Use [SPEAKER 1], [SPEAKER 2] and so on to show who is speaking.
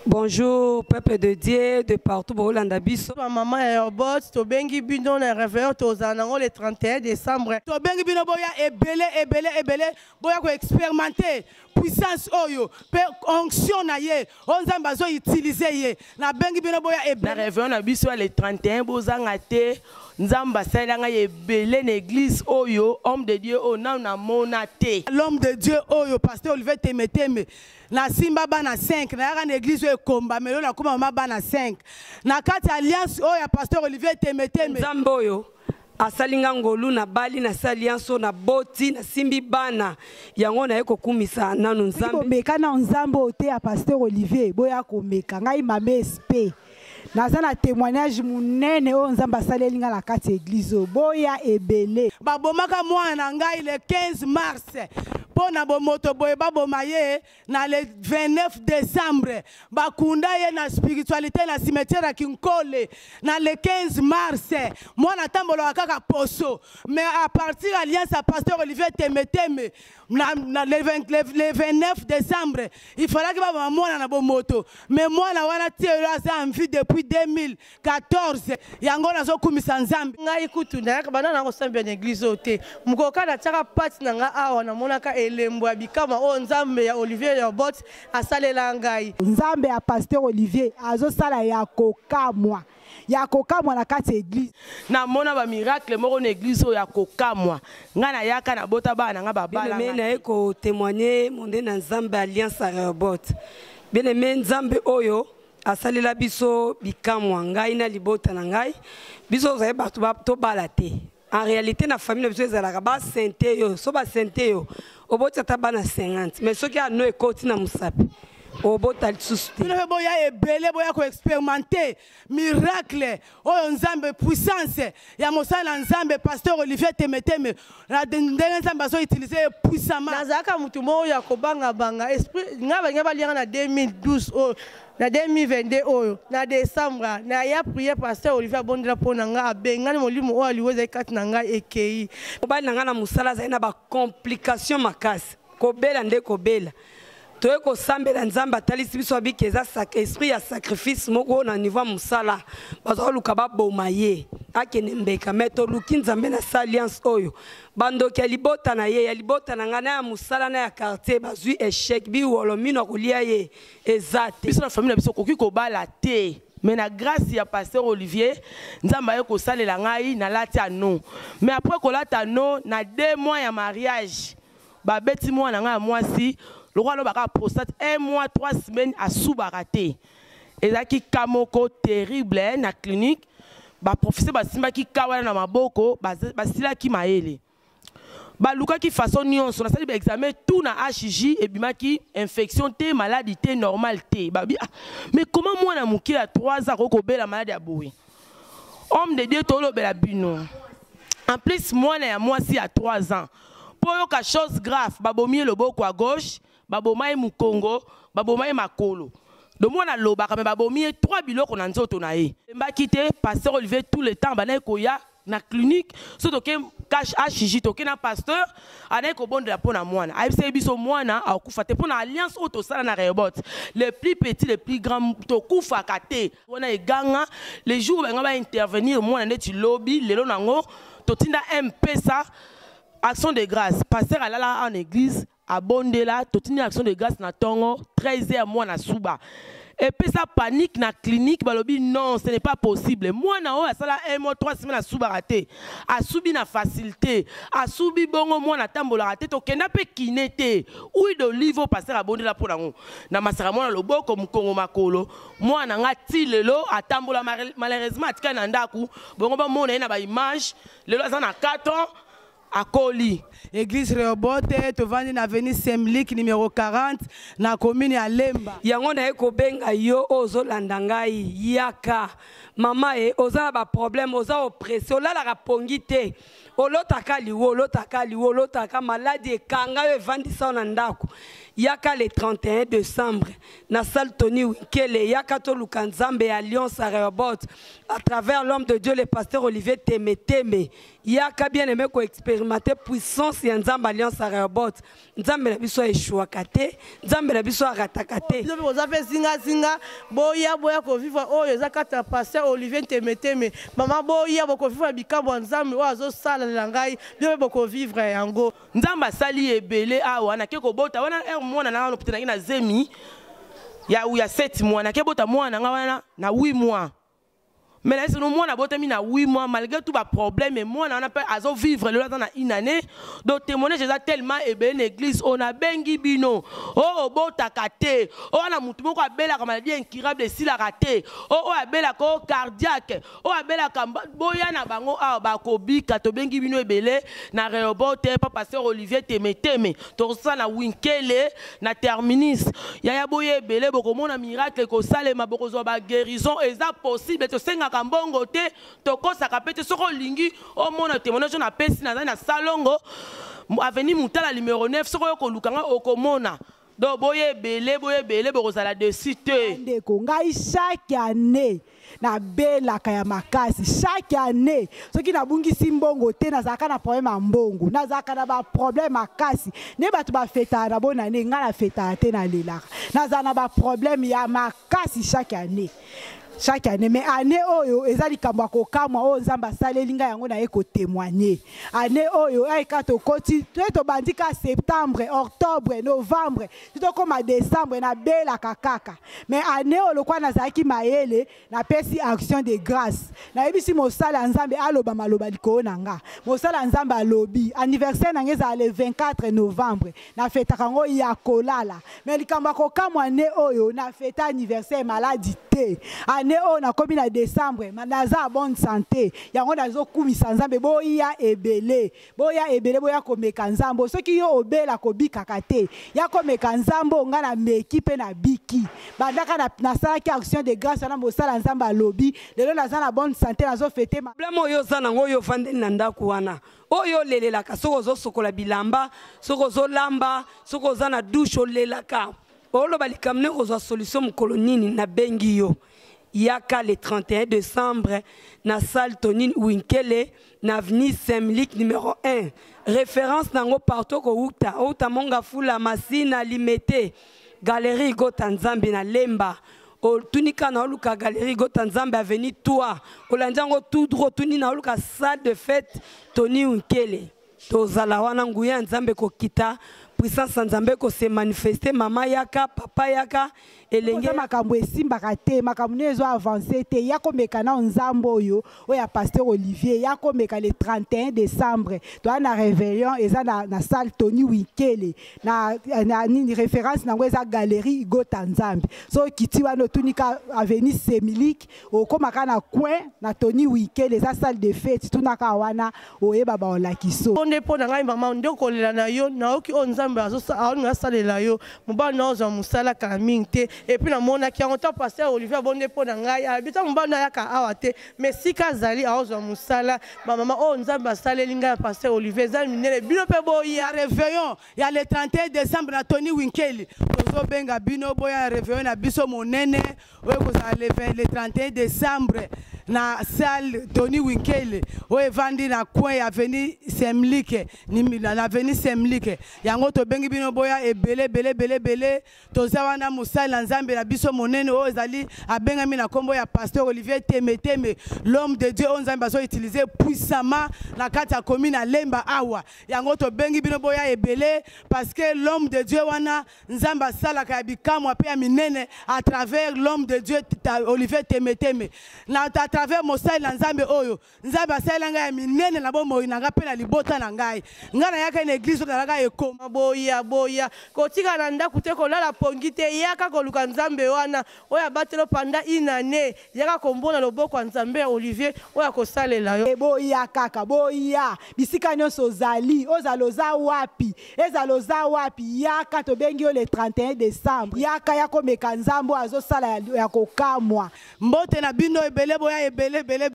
[SPEAKER 1] Bonjour peuple de Dieu de partout bolanda biso.
[SPEAKER 2] Ba maman ya Robot tobengi bino na réveillon tozala nango le 31 décembre.
[SPEAKER 3] Tobengi bino boya ebele ebele ebele boya ko expérimenter puissance oyo pe onction na ye oyo Nzambe azo utiliser ye. Nabengi bino boya ebele.
[SPEAKER 4] Na réveillon na biso ya le 31 bozanga te. Nzambe asalela ngai ebele na église oyo homme de Dieu oyo nanu namona te.
[SPEAKER 3] L'homme de Dieu oyo pasteur Olivier Temeteme nasimba bana 5 nayaka na église oyo ekomba melo nakoma mama bana 5 na kati ya alliance oyo ya pasteur Olivier Temeteme.
[SPEAKER 1] Nzambe oyo asali nga ngolu nabali nasali alliance oyo naboti nasimbi bana yango naye kokumisa nanu Nzambe.
[SPEAKER 5] Bomeka na Nzambe oyo te ya pasteur Olivier, boya komeka ngai mame SP. Naza na témoignage munene oyo Nzambe asaleli nga na kati ya église oyo. Boya ebele.
[SPEAKER 3] Babomaka mwana na ngai le 15 mars mpo na bomoto boye baboma ye na le 29 décembre. Bakunda ye na spiritualité na cimetière ya Kinkole na le 15 mars. Mwana atambolaka kaka poso. Mais à partir ya alliance ya pasteur Olivier Temeteme na le 29 décembre, il fallait que baboma mwana na bomoto. Mais mwana wana tie yo aza en vie depuis 2014. Yango nazokumisa Nzambe.
[SPEAKER 2] Ngai kutu nayaka banda na kosambela na église oyo te. Mokoka natiaka pati na nga awa namonaka elembo ya bikamwa oyo Nzambe ya Olivier Robot asalela ngai.
[SPEAKER 5] Nzambe ya pasteur Olivier azosala ya kokamwa. Ya kokamwa na kati ya église.
[SPEAKER 4] Namona ba miracle moko na église oyo ya kokamwa. Nga nayaka na bota bana na nga babala.
[SPEAKER 1] Bien-aimé, naye ko témoigner monde na Nzambe alliance ya Robot. Bien-aimé, Nzambe oyo asalela biso bikamwa ngai na libota na ngai. Biso ozali bato ba tobala te. En réalité na famille na biso ezalaka ba sainte yo, so ba sainte yo oboti ata bana 50, mais soki ano ekoti na mosapi obota lisusu te.
[SPEAKER 3] Bino pe boya ebele, boya ko expérimenter miracle oyo Nzambe, puissance ya mosala na Nzambe pasteur Olivier Temeteme na ndenge Nzambe azo utiliser ye puissamment.
[SPEAKER 2] Nazalaka mutu moko ya kobanga banga esprit nga balinga balianga na 2012 oyo na 2022 oyo na décembre na ya prier pasteur Olivier abondela mpo na nga abengani molimo oyo aliwe ezali kati na ngai ekei.
[SPEAKER 1] Mobali na nga na mosala azali na ba complication makasi, kobela nde kobela. Toye kosambela Nzambe atalisi biso abiki eza esprit ya sacrifice moko na niveau ya mosala. Baza koluka baboma ye akende mbeka, mais toluki Nzambe na sa alliance oyo bandoki ya libota na ye ya libota na ngai na ya mosala na ya quartier bazwi échec biwolo mino akolia ye eza te.
[SPEAKER 4] Biso na famille na biso okoki kobala te, mais na grâce ya pasteur Olivier Nzambe aye kosalela ngai nalati anneau. Mais après kolata anneau na 2 mois ya mariage babeti mwana ngai ya mwasi lokola alobaka prostate 1 mois 3 semaines asubaka te. Ezalaki cas moko terrible na clinique, ba professeur basimbaki cas wana na maboko, basilaki mayele. Balukaki façon nyonso, nasali ba examen tout na HJ ebimaki infection te, maladie te, normal te. Babi, ah, mais comment mwana moke ya 3 ans akoki kobela maladie ya boye? Homme de Dieu tolobela bino. En plus mwana ya mwasi ya 3 ans po yoka chose grave, babomi ye loboko à gauche, baboma ye mukongo, baboma ye makolo. Donc mwana alobaka mais babomi ye 3 biloko na nzoto na ye. Mbaki te pasteur Olivier tout le temps banaye koya na clinique, so toke cash HJ toke na pasteur anaye kobondela mpo na mwana. Ayebisaki biso mwana akufa te mpo na alliance oyo tosala na Rehoboth. Le plus petit, le plus grand tokufaka te. Wana eganga le jour banga ba intervenir mwana neti lobi lelo nango totinda M-Pesa action de grâce. Pasteur alala en église abondela totinda action de grâce na tongo 13h mwana suba. Et puis ça panique na clinique balobi non ce n'est pas possible. Mwana oyo asala 1 mois 3 semaines asuba raté. Asubi na facilité. Asubi bongo mwana tambola raté tokenda pe kiné te. Huile d'olive au pasteur abondela pona ngo. Na masaka mwana loboko mukongo makolo. Mwana nga ti lelo atambola malheureusement atika na ndaku bongo ba mona ye na ba image lelo aza na 4 ans akoli.
[SPEAKER 3] Église Rehoboth tovandi na avenue Semlik numéro 40 na commune ya Lemba.
[SPEAKER 1] Yango naye kobenga yo ozolanda ngai yaka mama e oza na ba problème, oza oppressé, olalaka pongi te, olotaka liwo, olotaka liwo, olotaka maladie ekanga yo evandisa yo na ndako. Yaka le 31 décembre na salle Tony Winkele, yaka toluka Nzambe ya Alliance à Rehoboth à travers l'homme de Dieu le pasteur Olivier Teme Teme. Yaka bien aimé ko expérimenter puissance ya Nzambe Alliance à Rehoboth. Nzambe na biso échouaka te, Nzambe na biso arataka te.
[SPEAKER 2] Biso boza pe zinga zinga, boya boya ko vivre oyo eza kati ya pasteur Olivier Teme Teme. Mama boya boko vivre bikambo ya Nzambe oyo azosala na ngai, bino pe boko vivre yango.
[SPEAKER 4] Nzambe asali ebele awa nake kobota wana heure mwana na nga naki na zemi ya ya 7 mois, nake bota mwana na nga wana na 8 mois. Mais na yeso mwana abotami na 8 mois malgré tout ba problème, mais mwana wana pe azo vivre lelo aza na une année. Donc témoignage eza tellement ebele na église, on abengi bino o obotaka te, o wana mutu moko abelaka maladie incurable esilaka te, o oyo abelaka o cardiaque, oyo abelaka boya na bango awa bakobika. Tobengi bino ebele na Rehoboth pa pasteur Olivier Teme Teme, tokosala na Winkele na terminus. Yaya boya ebele, bokomona miracle ekosalema, bokozwa ba guérison, eza possible. Tosengaka mbongo te, tokosaka pe te. Soki olingi omona témoignage napesi, nazali na Salongo, avenue Mutala numéro 9. Soki oyo koluka nga okomona. Donc boya ebele, boya ebele, bokozala dessus te.
[SPEAKER 5] Ndeko ngai, chaque année nabelaka ya makasi. Chaque année soki nabungisi mbongo te, nazalaka na problème ya mbongo, nazalaka na baproblème makasi. Nde bato bafetaka na bonne année, ngai nafetaka te, nalelaka, nazala na baproblème ya makasi chaque année, chaque année. Mais année oyo eza likambo ya kokamwa oyo Nzambe asaleli ngai, yango naye kotémoigner. Année oyo ayeka tokoti te, tobandi ka septembre, octobre, novembre, ti tokóma décembre, nabelaka kaka. Mais année oyo lokwa nazalaki mayele, napesi action de grâce, nayebisi mosala ya Nzambe aloba maloba likolo na nga. Mosala ya Nzambe alobi. Anniversaire na nga ezala le 24 novembre, nafetaka yango ya kolala. Mais likambo ya kokamwa, année oyo nafeta anniversaire maladie te. Année oyo nakomi na décembre, naza ya bonne santé, yango nazokumisa Nzambe. Boya ebele, boya ebele, boya komeka Nzambe. Soki yo obela kobikaka te, ya komeka Nzambe. Oyo ngai nameki mpe nabiki. Bandaka nasalaki action de grâce wana, mosala Nzambe alobi, lelo naza na bonne santé, nazofete.
[SPEAKER 1] Problème oyo oza nango, oyo ofandeli na ndako wana, oyo olelelaka soki ozosokola bilamba, soki ozolamba, soki oza na douche olelaka, oloba likambo nde kozwa solution mokolo nini, nabengi yo, yaka le 31 décembre na salle Tony Winkele na avenue Semlik numéro 1. Référence nango partout kouta outa Mont-Ngafula, Masina, Limete, galerie Gota Nzambe na Lemba. Otuni kaka na oluka galerie Gota Nzambe, avenue 3, olandi yango tout droit, otuni na oluka salle de fête Tony Winkele. Tozala wana, nguya ya Nzambe kokita, puissance ya Nzambe kose manifester. Mama yaka, papa yaka, elenge.
[SPEAKER 5] Oza makambo esimbaka te, makambo nini ezo avance te, ya komeka na Nzambe oyo, oyo ya pasteur Olivier. Ya komeka le 31 décembre, toza na réveillon, eza na salle Tony Winkele na nini, référence nango eza galerie Gota Nzambe. So okiti wana, otuni ka avenue Semilik, okomaka na coin na Tony Winkele, eza salle de fête. Tunaka wana, oyeba baolakiso.
[SPEAKER 2] Nde mpo na ngai, mama, nde kolela na yo, nayoki oyo Nzambe aolinga asalela yo. Mobali na ozwa mosala kala mingi te. Et puis namonaki yango ntango pasteur Olivier abonde mpo na ngai, alobi ntango mobali na ayaka awa te, mais sika azali aozwa mosala. Bamama, oyo Nzambe asaleli ngai ya pasteur Olivier eza minene. Bino mpe boya.
[SPEAKER 3] Réveillon ya le 31 décembre na Tony Winkeli, tozobenga bino, boya ya réveillon na biso monene oyo kozala le 31 décembre na salle Tony Winkeli oyo evandi na coin ya avenue Semlike, na avenue Semlike. Yango tobengi bino, boya ebele, ebele, ebele, ebele. Toza wana, mosali na Nzambe na biso monene oyo ezali abengami na nkombo ya pasteur Olivier Teme Teme, l'homme de Dieu oyo Nzambe azoutiliser puissamment na kati ya commune ya Lemba awa. Yango tobengi bino, boya ebele, parce que l'homme de Dieu wana, Nzambe asalaka ya bikamwa mpe ya minene à travers l'homme de Dieu Olivier Teme Teme, na à travers mosali na Nzambe oyo Nzambe asalela ngai ya minene na bomoi na ngai mpe na libota na ngai. Ngai nayaka na église oyo nalaka ekoma.
[SPEAKER 2] Boya, boya, kotika na ndako te, kolala pongi te, yaka koluka Nzambe wana oyo abateli panda une année. Yaka kombona loboko ya Nzambe ya Olivier oyo akosalela yo.
[SPEAKER 5] Boya kaka, boya bisika nyonso ozali, ozala oza wapi, ezala oza wapi, yaka, tobengi yo le 31 décembre. Yaka, ya komeka Nzambe oyo azosala ya kokamwa.
[SPEAKER 3] Mbote na bino ebele, boya ebele, ebele.